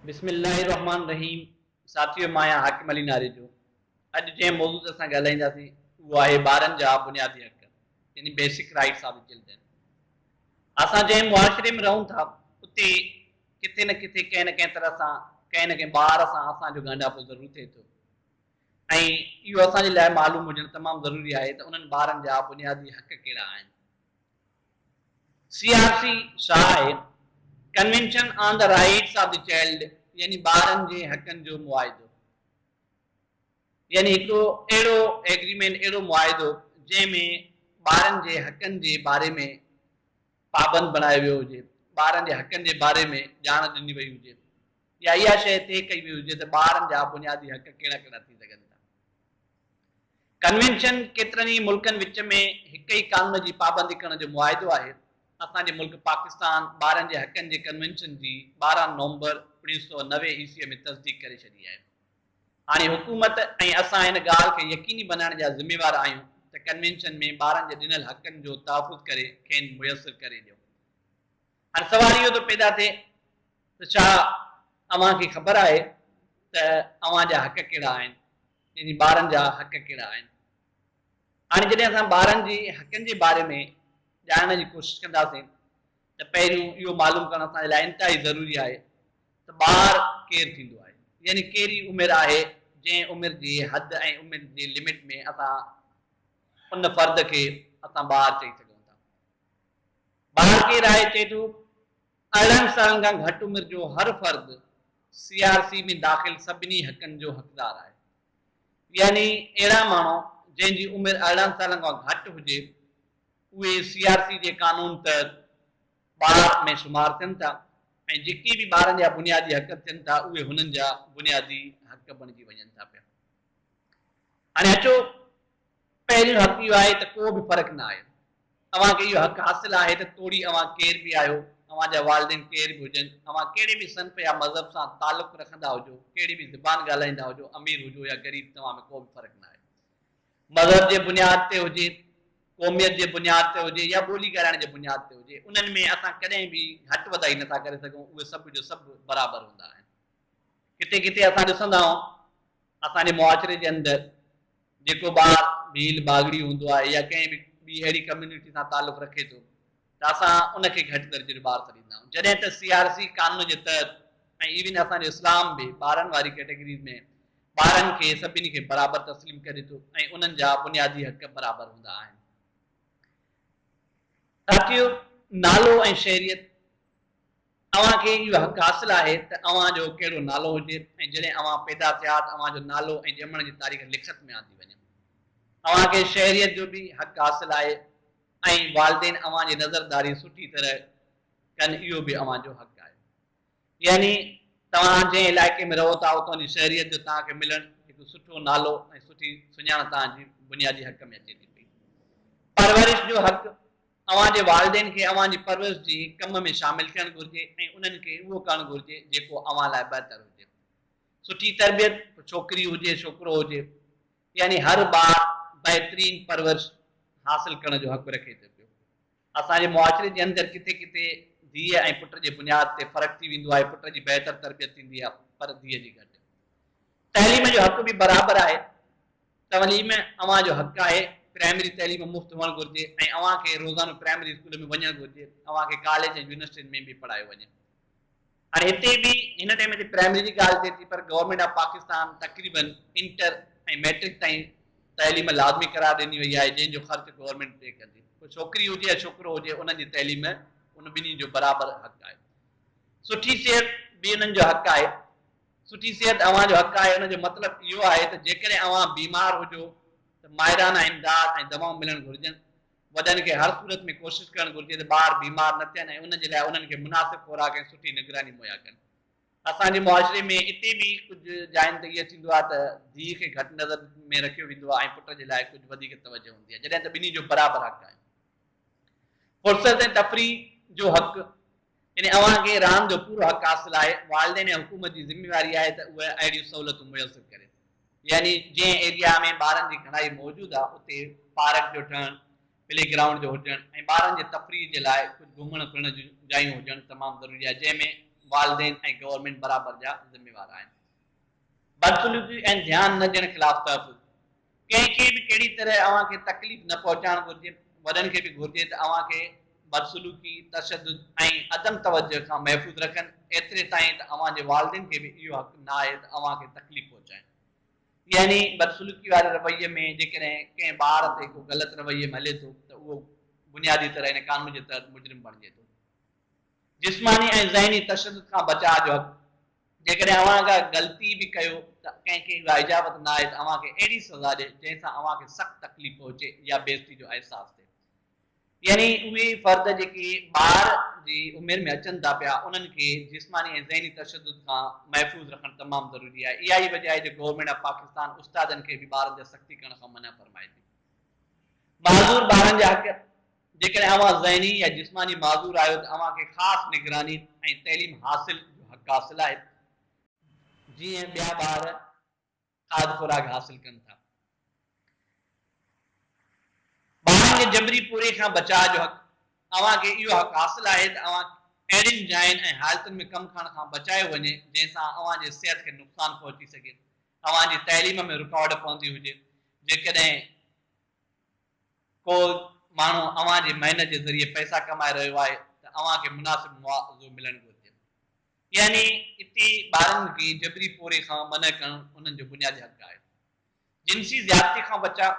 بسم الله الرحمٰن الرحيم ساٿيو مان آهيان حاڪم علي ناريجو اڄ جنهن موضوع تي اسان ڳالهائينداسين اهو آهي ٻارن جا بنيادي حق يعني basic rights of the children اسان جنهن معاشري ۾ رهون ٿا اتي ڪٿي نه ڪٿي ڪنهن نه ڪنهن طرح سان ڪنهن نه ڪنهن ٻار سان اسان جو ڳانڍاپو ضرور ٿئي ٿو ۽ اهو اسان جي لاء معلوم هجڻ تمام ضروري آهي ته انهن ٻارن جا بنيادي حق ڪهڙا آهن. سي آر سي ڇا آهي؟ Convention on the rights of the child يعني ٻارن جي حقن جو معاهدو يعني هڪڙو اهڙو ايگريمينٽ اهڙو معاهدو جنهن ۾ ٻارن جي حقن جي باري ۾ پابند بڻايو ويو هجي، ٻارن جي حقن جي باري ۾ ڄاڻ ڏني وئي هجي يا اها شيء طئي ڪئي وئي هجي ته ٻارن جا بنيادي حق ڪهڙا ڪهڙا ٿي سگهن ٿا. ڪنوينشن ڪيترن ئي ملڪن وچ ۾ هڪ ئي قانون جي پابندي ڪرڻ جو معاهدو آهي. اسان جي ملڪ پاڪستان ٻارن جي حقن جي ڪنوينشن جي 12 نومبر 1990 عيسويء ۾ تصديق ڪري ڇڏي آهي. هاڻي حڪومت ۽ اسان ان ڳالهه کي يقيني بنائڻ جا ذميوار آهيون ته ڪنوينشن ۾ ٻارن جي ڏنل حقن جو تحفظ ڪري کين ميسر ڪري ڏيون. هاڻي سوال اهو ٿو پيدا ٿئي ته ڇا اوهان کي خبر آهي ته اوهان جا حق ڪهڙا آهن يعني ٻارن جا حق ڪهڙا آهن؟ هاڻي جڏهن اسان ٻارن جي حقن جي باري ۾ ڄاڻڻ جي ڪوشش ڪنداسين ته پهريون اهو معلوم ڪرڻ اسان جي لاء انتهائي ضروري آهي ته ٻار ڪير ٿيندو آهي يعني ڪهڙي عمر آهي جنهن عمر جي حد ۽ عمر جي لمٽ ۾ اسان ان فرد کي اسان ٻار چئي سگهون ٿا. ٻار ڪير آهي؟ چئي ٿو 18 سالن کان گهٽ عمر جو هر فرد سي آر سي ۾ داخل سڀني حقن جو حقدار آهي. يعني اهڙا ماڻهو جنهن جي عمر 18 سالن کان گهٽ هجي اهي سي آر سي جي قانون تحت ٻار ۾ شمار ٿين ٿا ۽ جيڪي به ٻارن جا بنيادي حق ٿين ٿا اهي هنن جا بنيادي حق بڻجي وڃن ٿا پيا. هاڻي اچو پهريون حق اهو آهي ته ڪو به فرق نه آهي. اوهان کي اهو حق حاصل آهي ته توڙي اوهان ڪير به آهيو، اوهان جا والدين ڪير به هجن، اوهان ڪهڙي به صنف يا مذهب سان تعلق رکندا هجو، ڪهڙي به زبان ڳالهائيندا هجو، امير هجو يا غريب توهان ۾ ڪو به فرق نه آهي. مذهب جي بنياد تي هجي، قوميت جي بنياد تي هجي يا ٻولي ڳالهائڻ جي بنياد تي هجي، انهن ۾ اسان ڪڏهن به گهٽ وڌائي نٿا ڪري سگهون، اهي سڀ جو سڀ برابر هوندا آهن. ڪٿي ڪٿي اسان ڏسندا آهيون اسان جي معاشري جي اندر جيڪو ٻار ڀيل باگڙي هوندو آهي يا ڪنهن به ٻي اهڙي ڪميونٽي سان تعلق رکي ٿو ته اسان ان کي گهٽ درجي جو ٻار سڏيندا آهيون جڏهن ته سي آر سي قانون جي تحت ۽ ايون اسان جو اسلام به ٻارن واري ڪيٽيگريز ۾ ٻارن کي سڀني کي برابر تسليم ڪري ٿو ۽ انهن جا بنيادي حق برابر هوندا آهن. ساٿيو نالو ۽ شهريت اوهان کي اهو حق حاصل آهي ته اوهان جو ڪهڙو نالو هجي ۽ جڏهن اوهان پيدا ٿيا ته اوهان جو نالو ۽ ڄمڻ جي تاريخ لکت ۾ آندي وڃي. اوهان کي شهريت جو به حق حاصل آهي ۽ والدين اوهان جي نظرداري سٺي طرح ڪن اهو به اوهان جو حق آهي. يعني توهان جنهن علائقي ۾ رهو ٿا اتان جي شهريت جو توهان کي ملڻ هڪ سٺو نالو ۽ سٺي سڃاڻ توهان جي بنيادي حق ۾ اچي ٿي پئي. پرورش جو حق، اوهان جي والدين کي اوهان جي پرورش جي ڪم ۾ شامل ٿيڻ گهرجي ۽ انهن کي اهو ڪرڻ گهرجي جيڪو اوهان لاء بهتر هجي. سٺي تربيت، پوء ڇوڪري هجي ڇوڪرو هجي، يعني هر ٻار بهترين پرورش حاصل ڪرڻ جو حق رکي ٿو پيو. اسان جي معاشري جي اندر ڪٿي ڪٿي ڌيء ۽ پٽ جي بنياد تي فرق ٿي ويندو آهي، پٽ جي بهتر تربيت ٿيندي آهي پر ڌيء جي گهٽ. تعليم جو حق به برابر آهي. تعليم اوهان جو حق آهي، پرائمري تعليم مفت هئڻ گهرجي ۽ اوهان کي روزانو پرائمري اسڪول ۾ وڃڻ گهرجي، اوهان کي ڪاليج ۽ يونيورسٽين ۾ به پڙهايو وڃي. هاڻي هتي به هن ٽائيم تي پرائمري جي ڳالهه ٿئي ٿي پر گورنمينٽ آف پاڪستان تقريبن انٽر ۽ ميٽرڪ تائين تعليم لازمي قرار ڏني وئي آهي جنهن جو خرچ گورنمينٽ پي ڪندي. پوء ڇوڪري هجي يا ڇوڪرو هجي انهن جي تعليم ان ٻنهي جو برابر حق آهي. سٺي صحت به انهن جو حق آهي. سٺي صحت اوهان جو حق آهي، ان جو مطلب اهو آهي ته جيڪڏهن اوهان بيمار هجو ته ماهرانه امداد ۽ دوائون ملڻ گهرجن. وڏن کي هر صورت ۾ ڪوشش ڪرڻ گهرجي ته ٻار بيمار نه ٿين ۽ انهن جي لاء انهن کي مناسب خوراڪ ۽ سٺي نگراني مهيا ڪن. اسان جي معاشري ۾ اتي به ڪجهه جاين تي اهو ٿيندو آهي ته ڌيء کي گهٽ نظر ۾ رکيو ويندو آهي ۽ پٽ جي لاء ڪجهه وڌيڪ توجهه هوندي آهي جڏهن ته ٻنهي جو برابر حق آهي. فرصت ۽ تفريح جو حق يعني اوهان کي راند جو پورو حق حاصل آهي، والدين ۽ حڪومت جي ذميواري آهي ته اهي اهڙيون سهولتون ميسر ڪري. يعني جنهن ايريا ۾ ٻارن جي گهڻائي موجود آهي اتي پارڪ جو ٺهڻ، پلي گرائونڊ جو هجڻ ۽ ٻارن جي تفريح جي لاء ڪجهه گهمڻ ڦرڻ جون جايون هجڻ تمام ضروري آهي جنهن ۾ والدين ۽ گورنمينٽ برابر جا ذميوار آهن. بدسلوڪي ۽ ڌيان نه ڏيڻ خلاف تحفظ، ڪنهن کي به ڪهڙي طرح اوهان کي تڪليف نه پهچائڻ گهرجي، وڏن کي به گهرجي ته اوهان کي بدسلوڪي، تشدد ۽ عدم توجه کان محفوظ رکن، ايتري تائين ته اوهان جي والدين کي به اهو حق نه آهي ته اوهان کي تڪليف پهچائين. يعني بدسلوڪي واري رويي ۾ جيڪڏهن ڪنهن ٻار تي ڪو غلط رويي ۾ هلي ٿو ته اهو بنيادي طرح ان قانون جي تحت مجرم بڻجي ٿو. جسماني ۽ ذهني تشدد کان بچاء جو حق، جيڪڏهن اوهان ڪا غلطي به ڪيو ته ڪنهن کي اها اجازت نه آهي ته اوهان کي اهڙي سزا ڏئي جنهن سان اوهان کي سخت تڪليف پهچي يا بيعزتي جو احساس ٿئي. يعني اهي فرد جيڪي ٻار جي عمر ۾ اچن ٿا پيا انهن کي جسماني ۽ ذهني تشدد کان محفوظ رکڻ تمام ضروري آهي. اها ئي وجه آهي جو گورنمينٽ آف پاڪستان استادن کي به ٻارن تي سختي ڪرڻ کان منع فرمائي ٿي. معذور ٻارن جا حق، جيڪڏهن اوهان ذهني يا جسماني معذور آهيو ته اوهان کي خاص نگراني ۽ تعليم حاصل جو حق حاصل آهي. جيئن ٻيا ٻار کاڌ خوراڪ حاصل ڪن ٿا. ٻارن کي جبري پورهيي کان بچاء جو حق، اوهان کي اهو حق حاصل آهي ته اوهان اهڙين جاين ۽ حالتن ۾ ڪم ڪرڻ کان بچايو وڃي جنهن سان اوهان جي صحت کي نقصان پهچي سگهي، اوهان جي تعليم ۾ رڪاوٽ پوندي هجي، جيڪڏهن ڪو ماڻهو اوهان جي محنت جي ذريعي پئسا ڪمائي رهيو آهي ته اوهان کي مناسب معاوضو ملڻ گهرجي. يعني اتي ٻارن کي جبري پورهيي کان منع ڪرڻ انهن جو بنيادي حق آهي. جنسي زيادتي کان بچاء،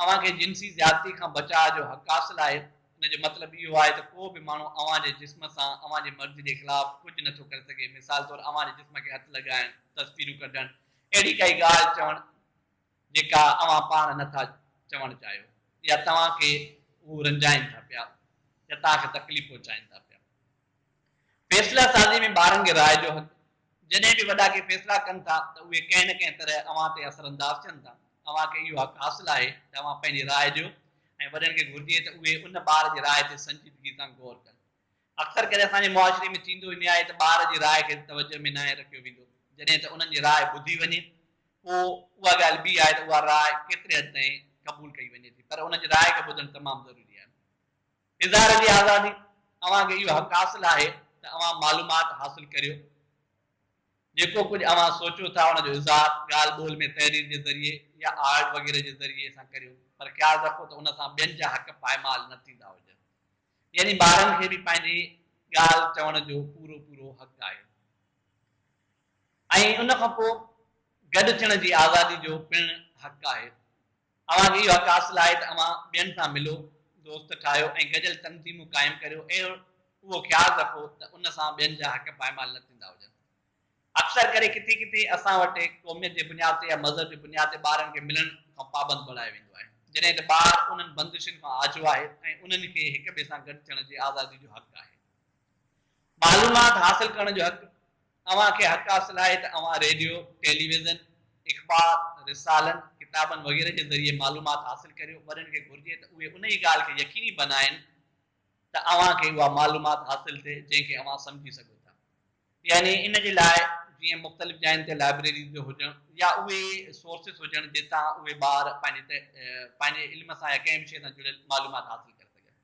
اوهان کي جنسي زيادتي کان بچاء جو حق حاصل آهي. ان جو مطلب اهو آهي ته ڪو به ماڻهو اوهان جي جسم سان اوهان جي مرضي جي خلاف ڪجهه نٿو ڪري سگهي. مثال طور اوهان جي جسم کي هٿ لڳائڻ، تصويرون ڪڍڻ، اهڙي ڪائي ڳالهه چوڻ جيڪا اوهان پاڻ نه ٿا چوڻ چاهيو يا توهان کي هو رنجائين ٿا پيا يا توهان کي تڪليف پهچائين ٿا پيا. فيصلا سازي ۾ ٻارن کي راء جو حق، جڏهن به وڏا ڪي فيصلا ڪن ٿا ته اهي ڪنهن نه ڪنهن طرح اوهان تي اثرانداز ٿين ٿا. اوهان کي اهو حق حاصل آهي ته اوهان پنهنجي راء ڏيو ۽ وڏن کي گهرجي ته اهي ان ٻار جي راء تي سنجيدگي سان غور ڪن. اڪثر ڪري اسان جي معاشري ۾ ٿيندو ائين آهي ته ٻار جي راء کي توجه ۾ ناهي رکيو ويندو، جڏهن ته انهن جي راء ٻڌي وڃي، پوء اها ڳالهه ٻي آهي ته اها راء ڪيتري حد تائين قبول ڪئي وڃي ٿي، پر انهن جي راء کي ٻڌڻ تمام ضروري آهي. اظهار جي آزادي، اوهان کي اهو حق حاصل آهي ته اوهان معلومات حاصل ڪريو، جيڪو ڪجهه اوهان سوچيو ٿا ان جو اظهار ڳالهه ٻولهه ۾ تحرير جي ذريعي يا آرٽ وغيره جي ذريعي سان ڪريو، پر خيال رکو ته ان سان ٻين جا حق پائمال نه ٿيندا هجن. يعني ٻارن کي به پنهنجي ڳالهه چوڻ جو پورو پورو حق آهي ۽ ان کان پوء گڏ ٿيڻ جي آزادي جو پڻ حق آهي. اوهان کي اهو حق حاصل آهي ته اوهان ٻين سان ملو، دوست ٺاهيو ۽ گڏيل تنظيمون قائم ڪريو ۽ اهو خيال رکو ته ان سان ٻين جا حق پائمال نه ٿيندا هجن. اڪثر ڪري ڪٿي ڪٿي اسان وٽ قوميت جي بنياد تي يا مذهب جي بنياد تي ٻارن کي ملڻ کان پابند بڻايو ويندو آهي، جڏهن ته ٻار انهن بندشن کان آجو آهي ۽ انهن کي هڪ ٻئي سان گڏ ٿيڻ جي آزادي جو حق آهي. معلومات حاصل ڪرڻ جو حق، اوهان کي حق حاصل آهي ته اوهان ريڊيو، ٽيليويزن، اخبار، رسالن، ڪتابن وغيره جي ذريعي معلومات حاصل ڪريو، وڏن کي گهرجي ته اهي انهيء ڳالهه کي يقيني بنائين ته اوهان کي اها معلومات حاصل ٿئي جنهن کي اوهان سمجهي سگهو ٿا. يعني ان جي لاء جيئن مختلف جاين تي لائبريريز جو هجڻ يا اهي سورسز هجڻ جتان اهي ٻار پنهنجي پنهنجي علم سان يا ڪنهن به شيء سان جڙيل معلومات حاصل ڪري سگهن.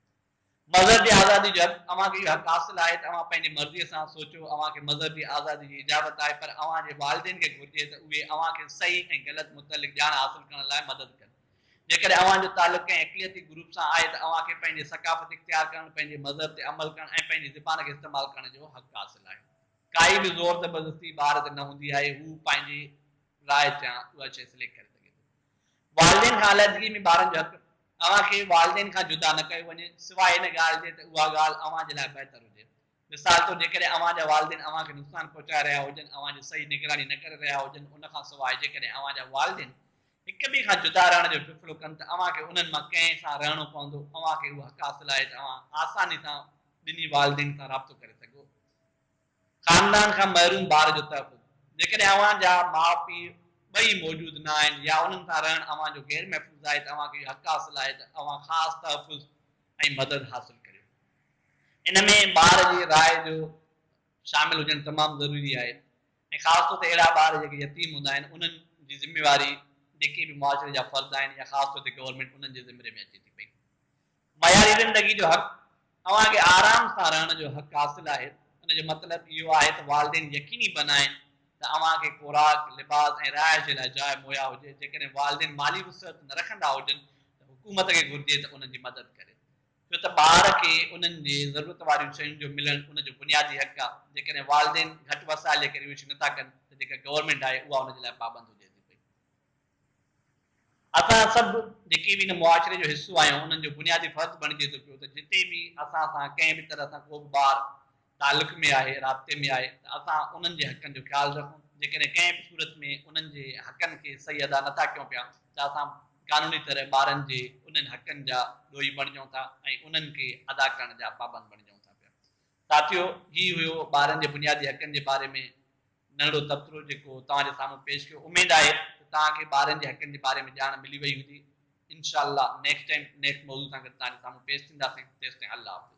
مذهب جي آزادي جو حق، اوهان کي اهو حق حاصل آهي ته اوهان پنهنجي مرضيء سان سوچو، اوهان کي مذهب جي آزادي جي اجازت آهي پر اوهان جي والدين کي گهرجي ته اهي اوهان کي صحيح ۽ غلط متعلق ڄاڻ حاصل ڪرڻ لاء مدد ڪن. جيڪڏهن اوهان جو تعلق ڪنهن اقليتي گروپ سان آهي ته اوهان کي پنهنجي ثقافت اختيار ڪرڻ، پنهنجي مذهب تي عمل ڪرڻ ۽ پنهنجي زبان کي استعمال ڪرڻ جو حق حاصل آهي. ڪائي به زور زبردستي ٻار تي نه هوندي آهي، هو پنهنجي راء چان اها شيء سليڪٽ ڪري سگهي ٿو. والدين کان علحدگي ۾ ٻارن جو حق، اوهان کي والدين کان جدا نه ڪيو وڃي، سواء ان ڳالهه جي ته اها ڳالهه اوهان جي لاء بهتر هجي. مثال طور جيڪڏهن اوهان جا والدين اوهان کي نقصان پهچائي رهيا هجن، اوهان جي صحيح نگراني نه ڪري رهيا هجن، ان کان سواء جيڪڏهن اوهان جا والدين هڪ ٻئي کان جدا رهڻ جو فيصلو ڪن ته اوهان کي انهن مان ڪنهن سان رهڻو پوندو، اوهان کي اهو حق حاصل آهي ته اوهان آساني سان ٻنهي والدين سان رابطو ڪري سگهو. خاندان کان محروم ٻار جو تحفظ، جيڪڏهن اوهان جا ماء پيء ٻئي موجود نه آهن يا انهن سان رهڻ اوهان جو غير محفوظ آهي ته اوهان کي اهو حق حاصل آهي ته اوهان خاص تحفظ ۽ مدد حاصل ڪريو. ان ۾ ٻار جي راء جو شامل هجڻ تمام ضروري آهي ۽ خاص طور تي اهڙا ٻار جيڪي يتيم هوندا آهن انهن جي ذميواري جيڪي به معاشري جا فرد آهن يا خاص طور تي گورنمينٽ انهن جي ذمري ۾ اچي ٿي پئي. معياري زندگي جو حق، اوهان کي آرام سان رهڻ جو حق حاصل آهي. ان جو مطلب اهو آهي ته والدين يقيني بنائين ته اوهان کي خوراڪ، لباس ۽ رهائش جي لاء جاء مهيا هجي. جيڪڏهن والدين مالي وسعت نه رکندا هجن ته حڪومت کي گهرجي ته انهن جي مدد ڪري. ڇو ته ٻار کي انهن جي ضرورت واريون شين جو ملڻ ان جو بنيادي حق آهي. جيڪڏهن والدين گهٽ وسائل جي ڪري اهي شيون نٿا ڪن ته جيڪا گورنمينٽ آهي اها ان جي لاء پابند هجي ٿي پئي. اسان سڀ جيڪي به هن معاشري جو حصو آهيون انهن جو بنيادي فرض بڻجي ٿو پيو ته جتي به اسان سان ڪنهن به طرح سان ڪو به ٻار تعلق ۾ آهي، رابطي ۾ آهي ته اسان انهن جي حقن جو خيال رکون، جيڪڏهن ڪنهن به صورت ۾ انهن جي حقن کي صحيح ادا نٿا ڪيون پيا ته اسان قانوني طرح ٻارن جي انهن حقن جا ڏوهي بڻجون ٿا ۽ انهن کي ادا ڪرڻ جا پابند بڻجون ٿا پيا. ساٿيو هي هيو ٻارن جي بنيادي حقن جي باري ۾ ننڍڙو تبصرو جيڪو توهان جي سامهون پيش ڪيو اميد آهي ته توهان کي ٻارن جي حقن جي باري ۾ ڄاڻ ملي وئي هوندي انشاء الله نيڪسٽ ٽائيم نيڪسٽ موضوع سان گڏ توهان جي سامهون پيش ٿينداسين تيستائين الله حافظ.